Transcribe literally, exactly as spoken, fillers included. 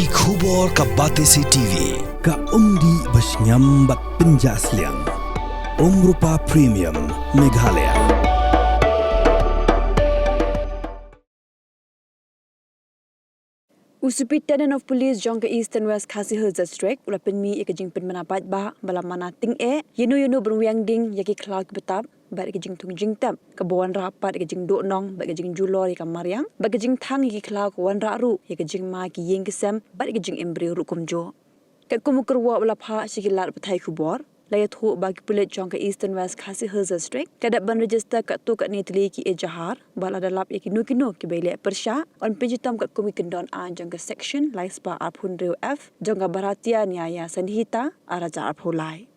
Ki khubor ka Batesi T V, ka umdih ba shngiam bad pynjah sliang. Umrupa Premium, Meghalaya. U Superintendent of Police jong ka Eastern West Khasi Hills District u la pynmih ïa ka jingpynmana paidbah ba la mana tyngeh ïano ïano ban wiang ding ïa ki khlaw kiba tap bad ïa ka jingthung jingtep kaba wanrah pat ïa ka jingduhnong bad ïa ka jingjulor ïa ka mariang bad ka jingthang ïa ki khlaw ka wanrah ruh ïa ka jingma ki ïing ki sem bad ïa ka jingim briew ruh kumjuh. Katkum u kyrwoh ba la phah sha ki lad pathai khubor, la ïathuh ba ki pulit jong ka Eastern West Khasi Hills District ka dep ban register katto katne tylli ki ejahar ba lada lap ïa kino kino kiba ïaleh pyrshah, yn pynshitom katkum ki kyndon aiñ jong ka Section lai spah arphew hynriew F jong ka Bharatiya Nyaya Sanhita ar hajar arphew lai.